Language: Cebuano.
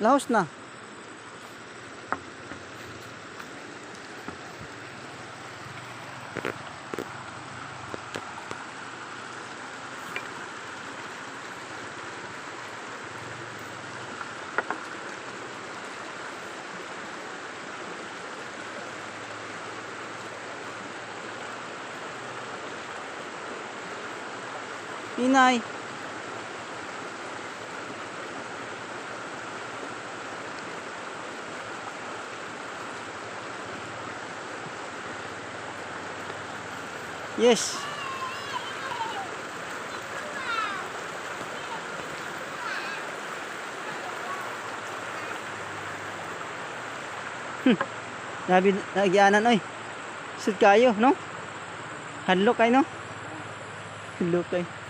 Lahos na. Inay. Yes. Labi nagyanan oy. Sud kayo, no? Hadlok kay, no? Hadlok kay.